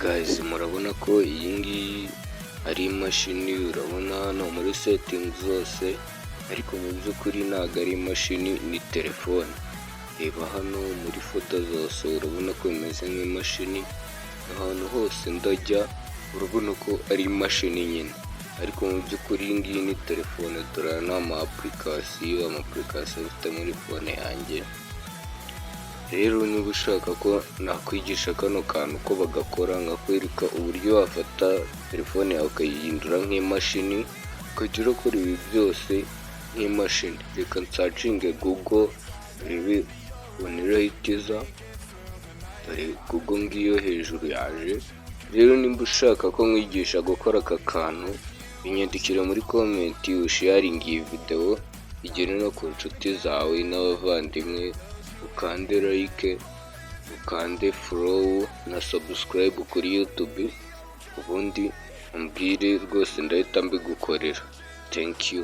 Guys, murabona ko iyi ngiyi ari imashini. Urabona hano muri settings zose, ariko mu by'ukuri ntabwo ari imashini, ni telefone. Reba hano muri folder zose, urabona ko bimeze nk'imashini. Ahantu hose ndajya urabona ko ari imashini nyine, ariko mu by'ukuri iyi ngiyi ni telefone. Dore aya ni ama application mfite muri phone yanjye. Rero niba ushaka ko nakwigisha kano kantu ko bagakora, nkakwereka uburyo wafata telefone yawe ukayihindura nk'imashini, ukajya urakora ibi byose nk'imashini, reka nsearchinge Google urebe ukuntu irahita iza. Dore Google ngiyo hejuru yaje. Rero nimba ushaka ko nkwigisha gukora aka kantu, binyandikire muri comment, usharinge iyi videwo igere no ku nshuti zawe n'abavandimwe, ukande like, ukande follow na subscribe kuri YouTube, ubundi umbwire rwose ndahita mbigukorera. Thank you.